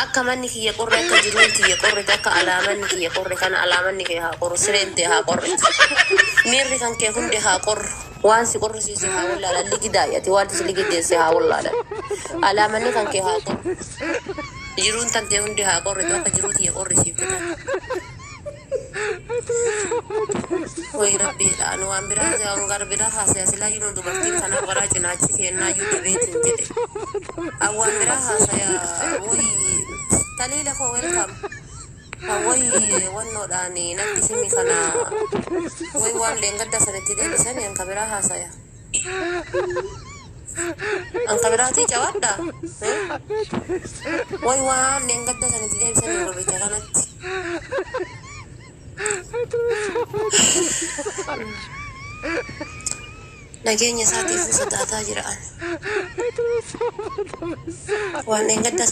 Akka manni kiyya qorre, akka jiruun tiyya qorrite, akka alaamanni kiyya qorre kana alaamanni kee haa qorru, sireen tee haa qorritu. Miirri kan kee hundi haa qorru. Waan si qorrisiise haa wallaalan, ligidaa'i ati waan si ligiddeesse haa wallaalan. Alaamanni kan kee haa qorru. Jiruun tantee hundi haa qorritu akka jiruu tiyya qorrisiifte tana. Way rabbiidha ani waan biraa waan gara biraa haasaya silaa jiru dubartiin kanaaf garaa cinaachi keennaayyuu dhabeetiin jedhe. An waan biraa haasaya way taliila koo welcome. Way wannoodhaan natti himi kana way waan leengadda sanitti deebisani an ka biraa haasaya. An ka biraatii cawadha. Way waan leengadda sanitti deebisani gurbicha kanatti. Nageenya isaatiifuu sodaataa jira an. Waan leengadda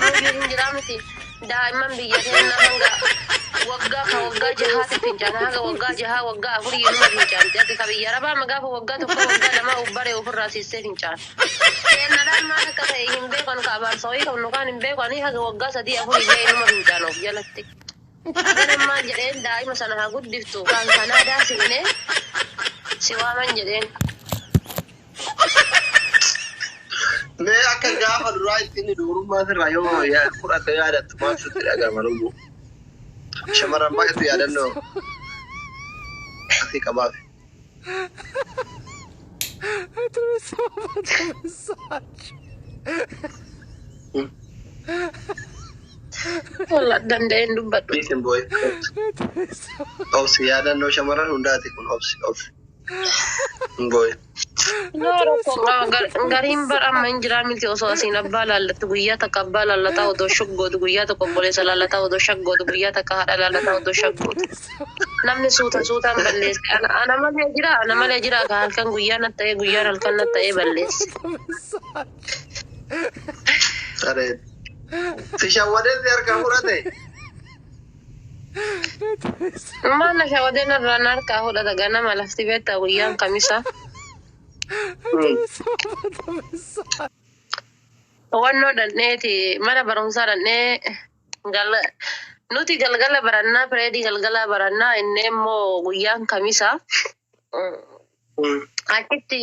Namni hin jiraa miti. Daa'imman biyya keenya hanga waggaa ka waggaa jahaatti fincaana, hanga waggaa jahaa, waggaa afurii inuma fincaanti. Ati ka biyya arabaa gaafa waggaa tokko, waggaa lama uf bare ofirraa siissee fincaana. Keenyadhaan maal akka ta'e hin beekan, ka abaarsa wayii qabnu kaan hin beekan, haga waggaa sadii afurii illee inuma fincaana of jalatti. Haganan maal jedheen, daa'ima sana haa guddiftu kan Kanaadaa seenee si waaman jedheen. Mee akka gaafa duraa ittiin dubrummaa sirraa yoo fudhate yaadattu maal sitti dhaga'ama lubbuu? Shamarran baay'eetu yaadannoo asii qabaaf. Walla danda'een dubbadhu. Dhiisin boo'e. Obsi, yaadannoo shamarran hundaati kun, obsi, obsi. Hin boo'in. Gariin bar amma hin jiraa miti, osoo asiin abbaa laallattu guyyaa takka abbaa laallataa odoo shaggootu, guyyaa tokko obboleessa laallataa odoo shaggootu, guyyaa takka haadha laallataa odoo shaggootu. Namni suuta suutaan balleesse. Ana malee jira, ana malee jira ka halkan guyyaa natti ta'ee, guyyaan halkan natti ta'ee balleesse. Sareen. Si shawwadee si harkaa fudhate. Maal na shawadee narraa na harkaa fudhata? Ganama lafti beektaa, guyyaan kamisa. Hubannoo dhandheeti mana barumsaa dhandhee nuti galgala barannaa, pireedii galgala barannaa, inni immoo guyyaan kamisa. Achitti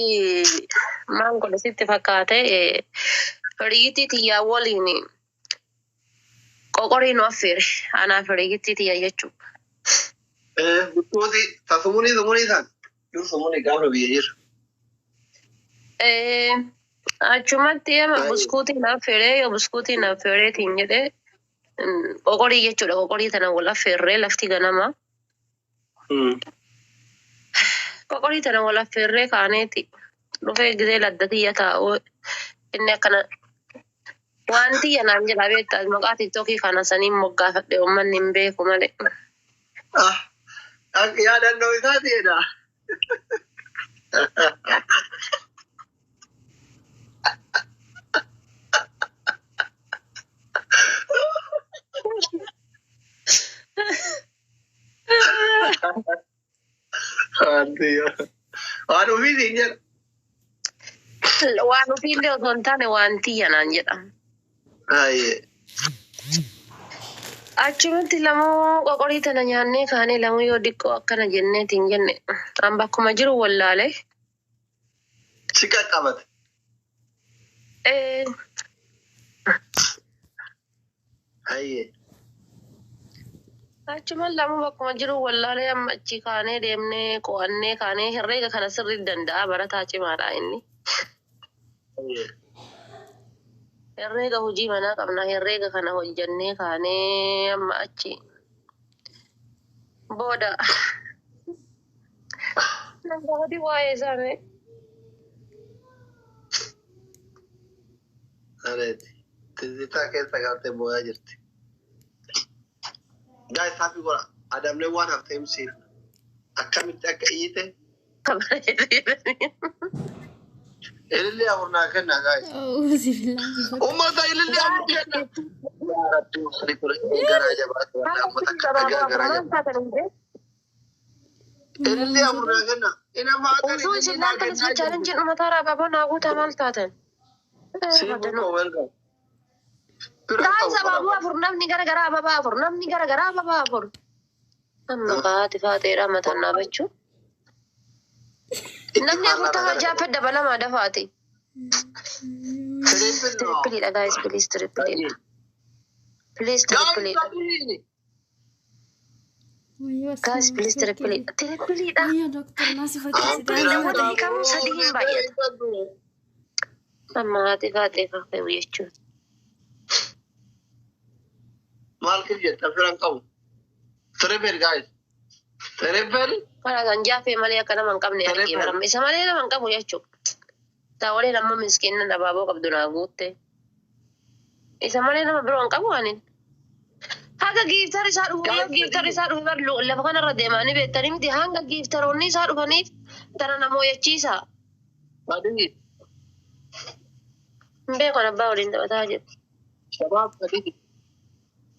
maal godhe sitti fakkaate? Hiriyyittii tiyyaa waliin qoqorii nu affeere, anaaf hiriyyittii tiyya jechuudha. Buskuutii ta sumunii sumunii san dur sumunii gaafa biyya jiru. Achumatti ama buskuutii na affeeree, yoo buskuutii na affeereetiin jedhee, qoqorii jechuudha, qoqorii tana wal affeerree, lafti ganama. Qoqorii tana wal affeerree kaaneeti dhufee gizee ladda tiyya taa'u inni akkana waan tiyya naan jedha. Beektaa, maqaa TikTokii kana saniin moggaafadhe, uummanni hin beeku malee. Ah, yaadannoo isaati jedha. Waan ofiitiin jedha. Waan ofiillee osoo hin taane waan tiyya naan jedha. Ayyee. Achumatti lamuu qoqorii tana nyaannee kaanee, lamuu yoo diqqoo akkana jenneetiin jenne, an bakkuma jiru wallaale. Si qaqqabate. Ayyee. Achuma lamuu bakkuma jiru wallaalee, amma achi kaanee deemnee qo'annee kaanee, herreega kana sirrii danda'a, barataa cimaadha inni. Ayyee. Herreega hojii manaa qabna, herreega kana hojjannee kaanee, amma achi booda nan gaafati waa'ee isaanii. Sareeti. Tizzitaa keessa galtee boo'aa jirti. Guys, happy godha. Adamlee waan hafte himsiif. Akkamitti akka iyyite. Ilillee afur naa kenna, guys. Uummata, ilillee afur kenna. Yaa Rabbi, uummanni kun garaa jabaatu, walaa uummata akka garaa jabaatu. Ilillee afur naa kenna. Ina faatan. Osoo isin laaltan isin challengeiin dhumataa raababoo naa guutaa, maal taatan? Siifuu koo, welcome. Guys, abaaboo afur namni gara garaa ababaa afur namni gara garaa ababaa afur. Amma kaati faateedha mataan dhaabachuu. Namni afur tahaa jaaffee dabalamaa dafaati. Triple dha guys, please triple dha. Please triple dha. Guys, please triple dha. Triple dha. Ayyo doktor naasi fakkeessite. Namoota hiikamu sadii hin baay'atu. Amma haati faatee faafee jechuudha. Maal kif jetta firan qabu. Triple guys. Triple. Kana kan jaaffee malee akka nama hin qabne argee barama. Isa malee nama hin qabu jechuudha. Taawoleen ammoo miskiinnan abaaboo qabdu naa guutte. Isa malee nama biroo hin qabu anin. Haga gifter isaa dhufu yoo gifter isaa dhufu bar lafa kanarra deemanii beektanii miti hanga gifteroonni isaa dhufaniif tana nama hooyachiisa. Sadii. Hin beekan abbaa waliin taphataa jiru. Shabaab sadii.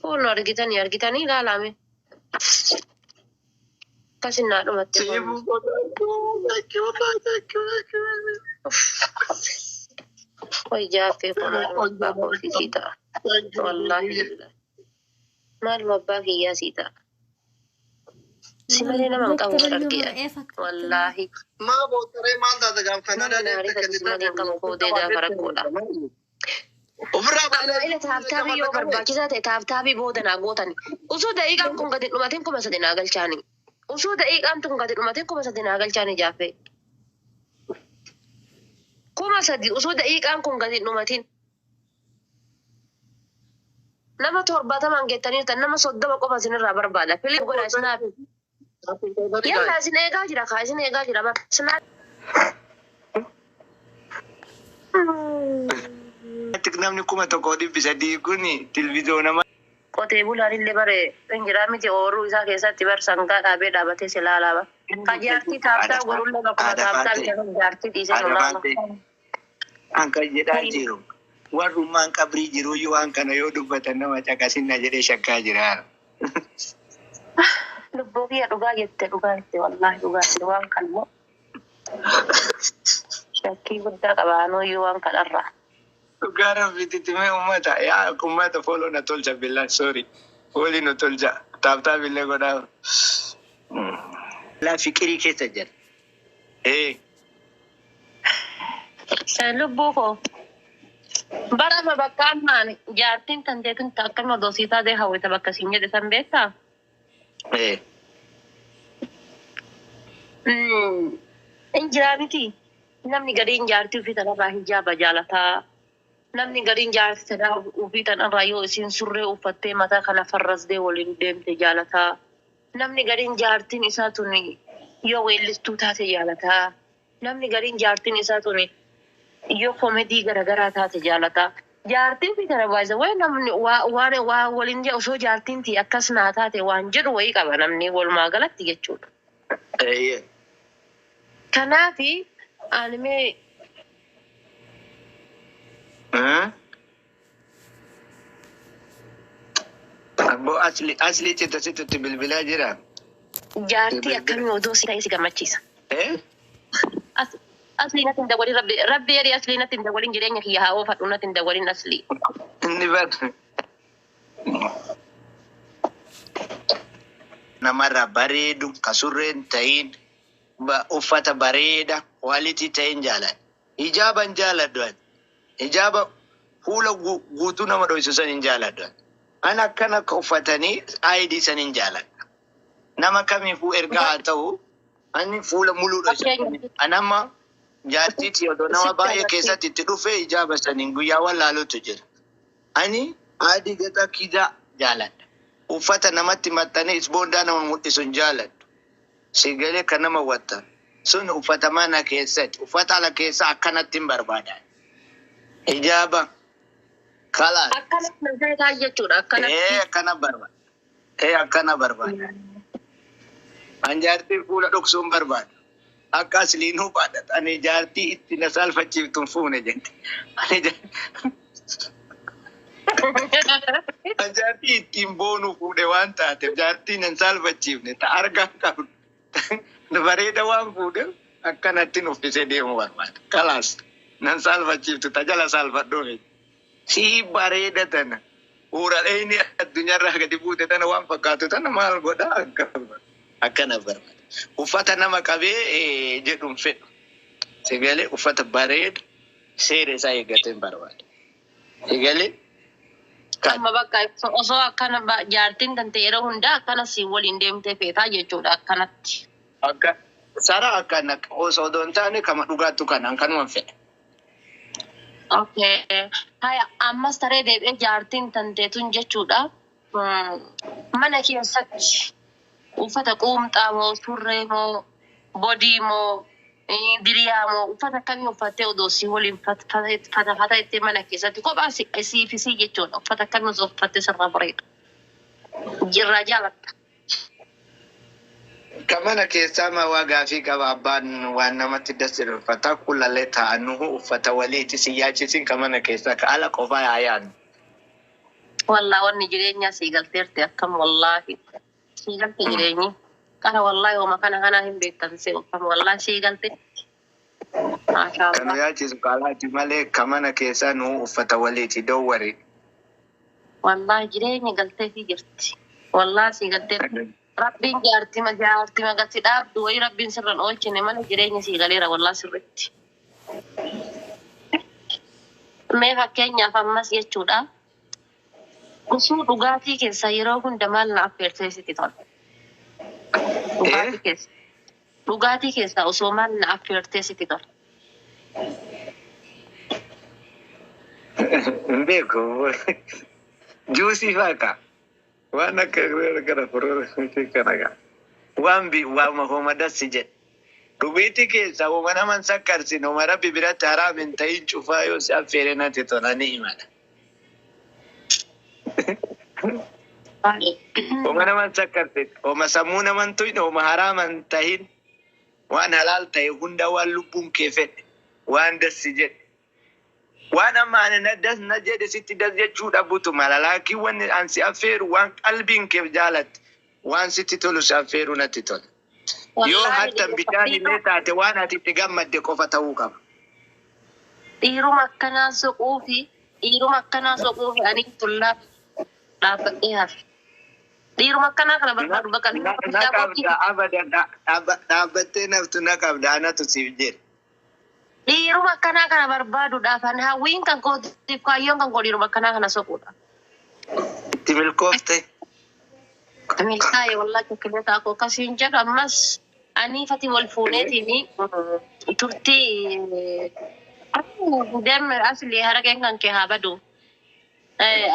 Fuullu argitanii argitanii ilaalame. Akkasin naa dhumatte. Siifuu godhadhu. Thank you, thank you, thank you. Way jaaffee kun maaluma abbaa kootii sii ta'a. Thank you. Wallaahi billahi. Maaluma abbaa kiyyaa sii ta'a. Si malee nama hin qabu argee. Wallaahi. Maa bootaree maal taate gaaf Kanaadaa Namni deemte ariifatu si malee hin qabu koodee gaafa rakkoodha. Ofirraa Ila tap tapii yoo barbaachisaa ta'e tap tapii booda naa gootani. Osoo daqiiqaan kun gadi dhumateen 3000 naa galchaani. Osoo daqiiqaan tun gadi dhumateen 3000 naa galchaani jaaffee. 3000 osoo daqiiqaan kun gadi dhumatin. Nama 70n geettaniirtan nama 30 qofa isinirraa barbaada. Please godhaa isinaaf. Yalla isin eegaa jira kaa isin eegaa jira bar. Isinaaf. Namni 1300 kun tilvizoona. Qotee bulaan illee bare injiraa miti ooruu isaa keessatti bar sangaa dhaabee dhaabatee si laalaaba. Ka jaartii tap tap godhullee bakkuma tap tap jedhan jaartii dhiisee nu laala. An kan jedhaa jiru warrummaan qabrii jiruyyuu waan kana yoo dubbatan nama caqasinna jedhee shakkaa jira. Lubbuu kiyya dhugaa jette dhugaa jette wallaahi dhugaa jette waan kan immoo shakkii guddaa qabaanuyyuu waan kanarraa. Dhugaa rabbiitti mee uummata yaa uummata follow na tolcha billaan sorry follow na tolcha tap tap illee godhaa. Laa fiqirii keessa jira. Ee. Lubbuu koo bara amma bakka ammaan jaartiin tan teetun akkanuma doosiitaa ta'e hawwita bakka siin jedhe san beektaa? Ee. Injiraa miti. Namni gariin jaartii ofii tanarraa hijaaba jaalataa. Namni gariin jaartii tanaa ofii tanarraa yoo isiin surree uffattee mataa kana farrasdee waliin deemte jaalataa. Namni gariin jaartiin isaa tun yoo weellistuu taate jaalataa. Namni gariin jaartiin isaa tun yoo komedii garaagaraa taate jaalataa. Jaartiin ofii tana baay'isa. Wayi namni waan waa waliin osoo jaartiin tii akkas naa taate waan jedhu wayii qaba namni walumaa galatti jechuudha. Ee. Kanaafi ani mee Abbo asli asli cita situtti bilbilaa jira. Jaartii akkamii odoo si ta'e si gammachiisa? Eh? Aslii natti hin dawwalin rabbi rabbi jedhi aslii natti hin dawwalin jireenya kiyya haa oofadhu natti hin dawwalin aslii. Inni bar namarraa bareedu ka surreen ta'in uffata bareeda quality ta'in jaaladha. Hijaaba hin jaaladhu ani. Hijaaba fuula guutuu nama dho'isu san hin jaaladhu ani. Ani akkana akka uffatanii ID san hin jaaladha. Nama kamiifuu ergaa haa ta'u ani fuula muluu dho'isa. Ani amma jaartiitii odoo nama baay'ee keessatti itti dhufee hijaaba saniin guyyaa wallaaluutu jira. Ani adii gaxa kidaa jaaladha. Uffata namatti maxxanee isboondaa nama mul'isu hin jaaladhu. Sigalee kan nama wattan sun uffata mana keessatti uffata ala keessa akkanatti hin barbaadan. Hijaaba kalaan. Akkanatti kan ta'e ta'a jechuudha akkanatti. Ee akkana barbaada. Ee akkana barbaada. An jaartii fuula dhoksuu hin barbaadu. Akka asliinuu baadhata. Ani jaartii itti na saalfachiiftu hin fuune jette. Ani jaartii ittiin boonuu fuudhe waan taateef jaartii nan saalfachiifne ta argaa qabdu. Bareeda waan fuudheef akkanatti uffisee deemuu barbaada. Kalaas nan saalfachiiftu ta jala saalfadhuu miti. Sii bareeda tana. Huuraleeni addunyaarraa gadi buute tana waan fakkaatu tana maal godha akkana barbaada. Uffata nama qabee jedhuun fedhu. Sigalee uffata bareeda seera isaa eeggatee hin barbaada. Sigalee kan Amma bakka osoo akkana jaartiin tante yeroo hundaa akkana si waliin deemtee feetaa jechuudha akkanatti. Akka sara akkana osoo odoo hin taane kama dhugaattu kanaan kanuma fedha. Okay. Haya, ammas taree deebi'ee jaartiin tanteetun jechuudha. Mana keessatti uffata quumxaa moo surree moo bodii moo diriyaa moo uffata akkamii uffattee odoo si waliin fata fata jettee mana keessatti kophaa siif isii jechuudha. Uffata akkamii osoo uffattee sirra bareedu? Jirraa jaalatta. Ka mana keessaa ma waa gaafii qaba abbaan waan namatti das jedhu uffata qulallee taa'annu uffata waliiti si yaachisin ka mana keessaa ka ala qofaa haa yaadnu. Wallaa wanni jireenyaa sii galteerti akkam wallaahi. Sii galte jireenyi. Qara wallaahi homa kana kana hin beektan si akkam wallaahi sii galte. Kan nu Maashaallah. yaachisu kaalaati malee ka mana keessaa nu uffata waliiti, don't worry. Wallaahi jireenya galteefii jirti. Wallaahi sii galteerti. Rabbiin jaartima jaartima gati dhaabdu wayii rabbiin sirran oolchine mana jireenya sii galeera wallaahi sirritti. Mee fakkeenyaaf ammas jechuudha. Osoo dhugaatii keessa yeroo hunda maal na affeertee sitti tola? Dhugaatii keessa. Dhugaatii keessaa osoo maal na affeertee sitti tola? Hin beeku. Juusii fa'aa ka. Waan akka gara furuura kana gaa. Waan bi waama homa dassi jedhe. Dhugiitii keessa homa naman sakkarsin homa rabbi biratti haraam hin ta'in cufaa yoo si affeere natti tola ni himala. Homa naman sakkarsin homa sammuu naman tuqne homa haraam hin ta'in waan halaal ta'e hunda waan lubbuun kee fedhe waan dassi jedhe. Waan amma ani na das na jedhe sitti das jechuu dhabutu mala, laakiin wanni an si affeeru waan qalbiin kee jaalatte waan sitti tolu si affeeru natti tola. Yoo Wallaahi hattan bishaan illee taate waan ati itti gammadde qofa ta'uu qaba. Dhiiruma akkanaa soquu fi dhiiruma akkanaa soquu fi ani tullaa dhaabbadhee hafe. Dhiiruma akkanaa kana barbaadu bakka Na na qabda abadan dhaabbattee naftu na qabda anatu siif jedhe. Dhiiruma akkanaa kana barbaaduudhaaf ani hawwiin kan kootiif kaayyoon kan koo dhiiruma akkanaa kana soquudha. Itti milkoofte. Milkaa'e wallaahi chokileetaa koo akkasiin jedhu ammas aniifati wal fuuneetiin turtii deemne asli haraqeen kan kee haa badu.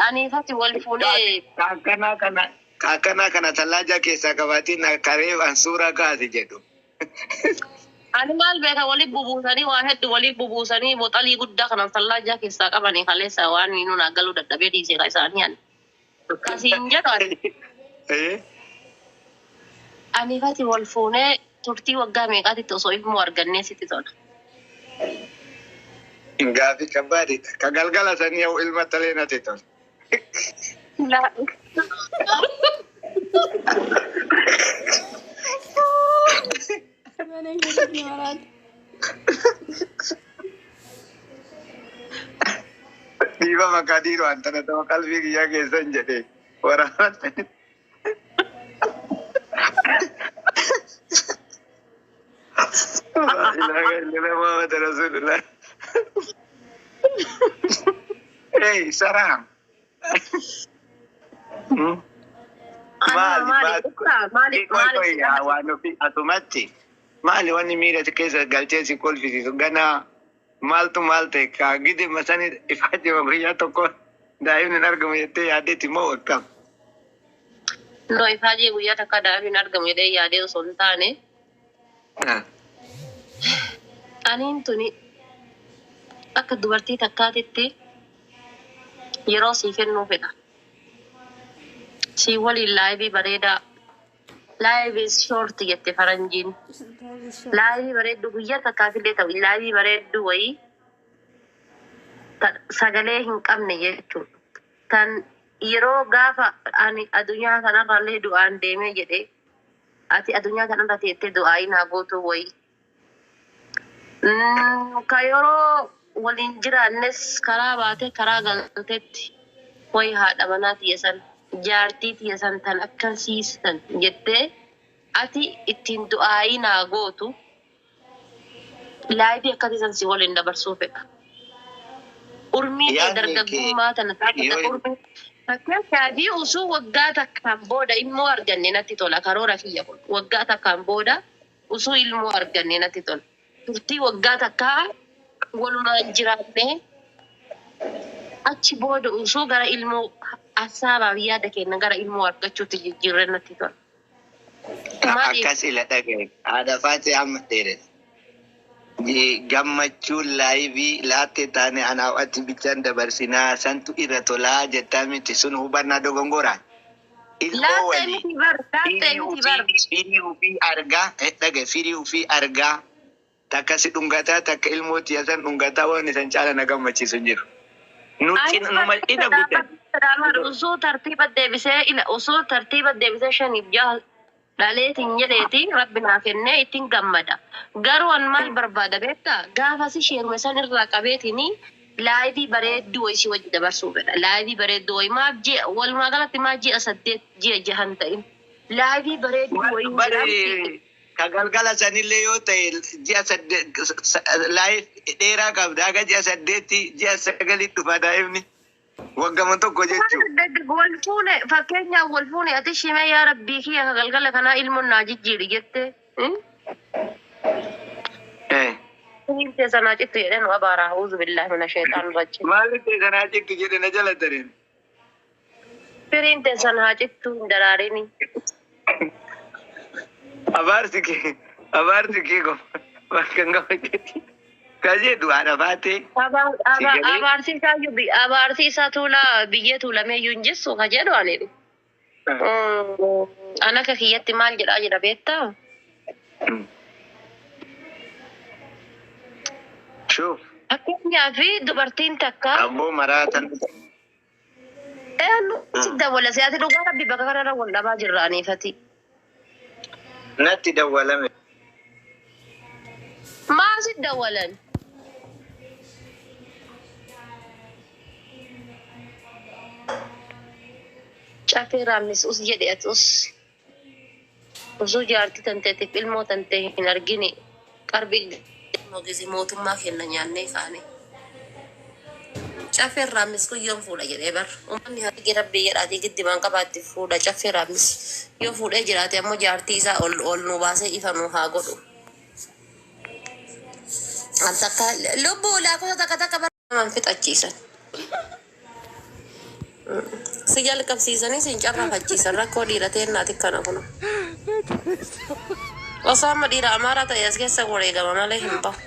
Aniifati wal fuunee Akkanaa kana akkanaa kana tallaajaa keessaa qabaatiin karee an suuraa kaasi jedhu. Ani maal beeka, waliif bubuusanii waa hedduu waliif bubuusanii boxalii guddaa kana tallaajaa keessaa qabanii kaleessa waan nuun galuu dadhabee dhiiseera isaanii ani. Akkasiin jedhu ani. Aniifati wal fuunee turtii waggaa meeqaatitti osoo ilmoo argannee sitti tola? Gaafii kabbaadidha. Ka galgala sanii yoo ilma talee natti tola. La. Mana keessatti maraata. Dhiiba maqaa dhiiroo an tana ta'u qalbii kiyyaa keessan jedhee waraabatti. Laa ilaaha illallah Muhammad Rasulullah. Hey, Sarah. Maali Maali maali maali Qoy maali qoy yaa waan ofii asumatti maali wanni miira keessa galchee si kolfisiisu ganaa maaltu maal ta'e kaa gide masani ifaajima guyyaa tokko daa'imni hin argamu jettee yaaddeeti moo akkam? No, ifaajee guyyaa takka daa'imni hin argamu jedhee yaadee osoo hin taane aniin tuni akka dubartii takkaatitti yeroo sii kennuu fedha. Sii waliin life bareedaa. Life is short jette faranjiin. Life bareedduu guyyaa takkaafillee ta'u life bareedduu wayii sagalee hin qabne jechuudha. Tan yeroo gaafa ani addunyaa kanarraallee du'aan deemee jedhee ati addunyaa kanarra teettee du'aa naa gootu wayii. Ka yeroo waliin jiraannes karaa baatee karaa galteetti wayi haadha manaa tiyya san jaartii tiyya san tan akkasiisan jettee ati ittiin du'aayii naa gootu live akkasii san si waliin dabarsuu fedha. Urmii tee Yaadni kee dargaggummaa tana taate yoo urmii fakkeenyaaf osoo waggaa takkaan booda ilmoo arganne natti tola karoora kiyya kun waggaa takkaan booda osoo ilmoo arganne natti tola. Turtii waggaa takkaa walumaan jiraannee achi booda osoo gara ilmoo hasaabaaf yaada kenna gara ilmoo argachuutti jijjiirre natti tola. Maaliif? Akkas ila dhagaye. Haadha faatee amma dheeressa. Gammachuun live laattee taane anaaf ati bichaan dabarsinaa santu irra tolaa jettaa miti sun hubannaa dogongoraa. Ilmoo Laattee walii miti bar, laattee firii miti bar. ufii firii ufii argaa dhagaye firii ufii argaa takka si dhungataa takka ilmoo tiyya san dhungataa waan isan caala na gammachiisu hin jiru. Nu Anis cina numa ina guddan. osoo tartiiba deebisee ila osoo tartiiba deebisee shaniif jaha dhaleetiin jedheeti rabbi naa kennee ittiin gammada. Garuu an maal barbaada beektaa? Gaafas isheeruma san irraa qabeetiin live bareedduu wayii si wajji dabarsuu fedha. Live bareedduu wayii maaf ji'a walumaa galatti maaf ji'a 8 ji'a jahan ta'in. Live bareedduu wayii Bari jiraamti. ka galgala sanillee yoo ta'e ji'a 8 live dheeraa qabda haga ji'a 8 ji'a 9 dhufa daa'imni waggama tokko jechuu. Wal fuune fakkeenyaaf wal fuune ati shimee yaa rabbii kiyya ka galgala kanaa ilmoon naa jijjiiri jette. Firiin teessa naa cittu jedhee nu abaara. Auzu billaahi mina sheexaan rajiim. Maaliif teessa naa cittu jedhe na jala tareen. Firiin teessan haa cittu hin daraarini. Abaarsi kee qofa bakka hin gabajeeti. Ka jedhu haadha baatee si galee Abaarsi isaa iyyuu abaarsi isaa tuulaa biyyee tuulamee iyyuu hin jissu ka jedhu ani. An akka kiyyatti maal jedhaa jira beektaa? Shuuf Fakkeenyaaf dubartiin takka abboo maraatan. eenyu si dawwala si'aati dhugaa rabbi bakka kanarra wal dhabaa jirra aniifati. Natti dawwalame. Maal si dawwalan? Cafee raammis us jedhe ati us osoo jaartii tanteetiif ilmoo tantee hin argine qarbii Mogisi mootummaa kenna nyaannee kaane. Caffee raammis kun yoom fuudha jedhee bar. Uummanni harki rabbii jedhaatii giddimaan qabaatti fuudha caffee raammis. Yoo fuudhee jiraate ammoo jaartii isaa ol ol nu baasee ifa nu haa godhu. An takka lubbuu lakkoofsa takka takka bara naman fixachiisan. Si jalqabsiisanii si hin carrafachiisan rakkoo dhiira teennaati kana kuna. Osoo amma dhiira amaaraa ta'e as keessa wareegama malee hin bahu.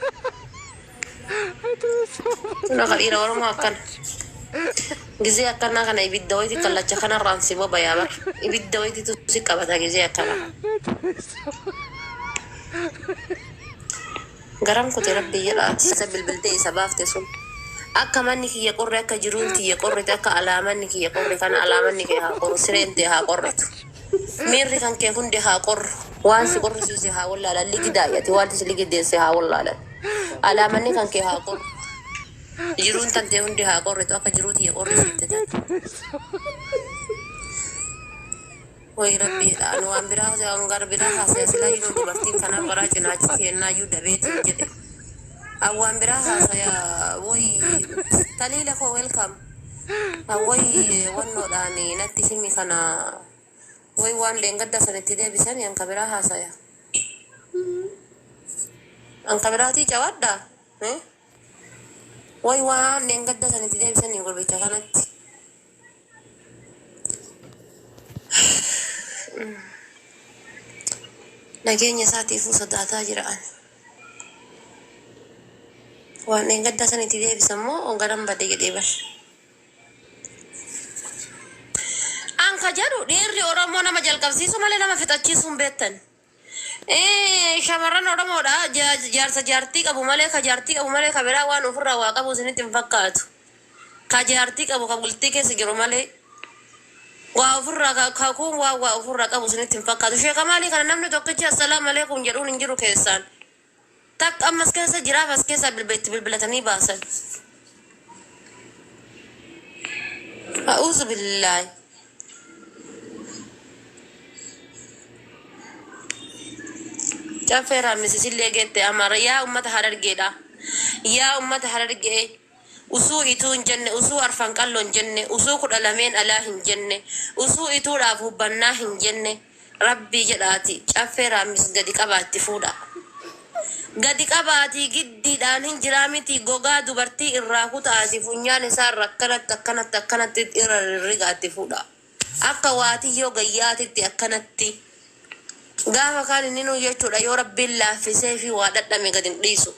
Kun akka dhiira Oromoo akkana. Gizee akkanaa kana ibidda wayiiti kallacha kanarraan si bobayaa bar. Ibidda wayitiitu si qabata gizee akkanaa. Garam kute rabbii jedhaati. Isa bilbiltee isa baafte sun. Akka manni kiyya qorre akka jiruun tiyya qorrite akka alaamanni kiyya qorre kana alaamanni kee haa qorru sireen tee haa qorritu. Miirri kan kee hundi haa qorru. Waan si qorrisiise haa wallaalan ligidaayati waan si ligideesse haa wallaalan. Alaamanni kan kee haa qorru. Jiruun tantee hundi haa qorritu akka jiruu tiyya qorrisiifte tan. Way rabbiidha ani waan biraa waan gara biraa haasaya silaa yeroo dubartiin kanaa baraa cinaachi keennaayyuu dabeetiin jedhe. An waan biraa haasaya way taliila koo welcome. An way wannoodhaan natti himi kana way waan leengadda sanitti deebisani an ka biraa haasaya. An ka biraatii cawadha. Way waan leengadda sanitti deebisani gurbicha kanatti. Nageenya isaatiifuu sodaataa jira ani. Waan dheengaddaa sanitti deebisan moo garan bade jedhee bar. An ka jedhu dhiirri Oromoo nama jalqabsiisu malee nama fixachiisuu hin beektan. Shamarran Oromoodha jaarsa jaartii qabu malee ka jaartii qabu malee ka biraa waan ofirraa waa qabu isinitti hin fakkaatu. Ka jaartii qabu ka bultii keessa jiru malee waa ofirraa ka kun waa waa ofirraa qabu isinitti hin fakkaatu. Sheeka maalii kana namni tokkichi assalaamu alaikum jedhuun hin jiru keessaan. Takka ammas keessa jiraaf as keessa itti bilbilatanii baasan. A'uuzu billaahi. Caffee raamisisillee geette Amaara. Yaa ummata Harargeedha. Yaa ummata Harargee. Usuu ituu hin jenne, usuu arfan qalloo hin jenne, usuu 12n alaa hin jenne, usuu ituudhaaf hubbannaa hin jenne, Rabbii jedhaati Caffee Raammis gadi qabaatti fuudha. Gadi qabaatii giddiidhaan hin jiraa miti gogaa dubartii irraa kutaati funyaan isaa irra akkanatti akkanatti akkanatti irra rirrigaatti fuudha. Akka waatiyyoo gayyaatitti akkanatti. Gaafa kaan inninuu jechuudha yoo Rabbiin laaffisee fi waa dhadhame gad hin dhiisu.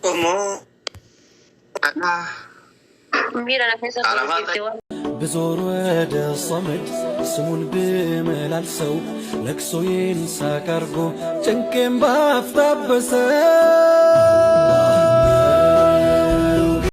Omoo. Miira na keessa Arafaata. tursiifte waan. ብዞር ወደ ሶመድ ስሙን ብመላልሰው ለቅሶዬን ሳቅ አርጎ ጭንቄን ባፍ ታበሰው።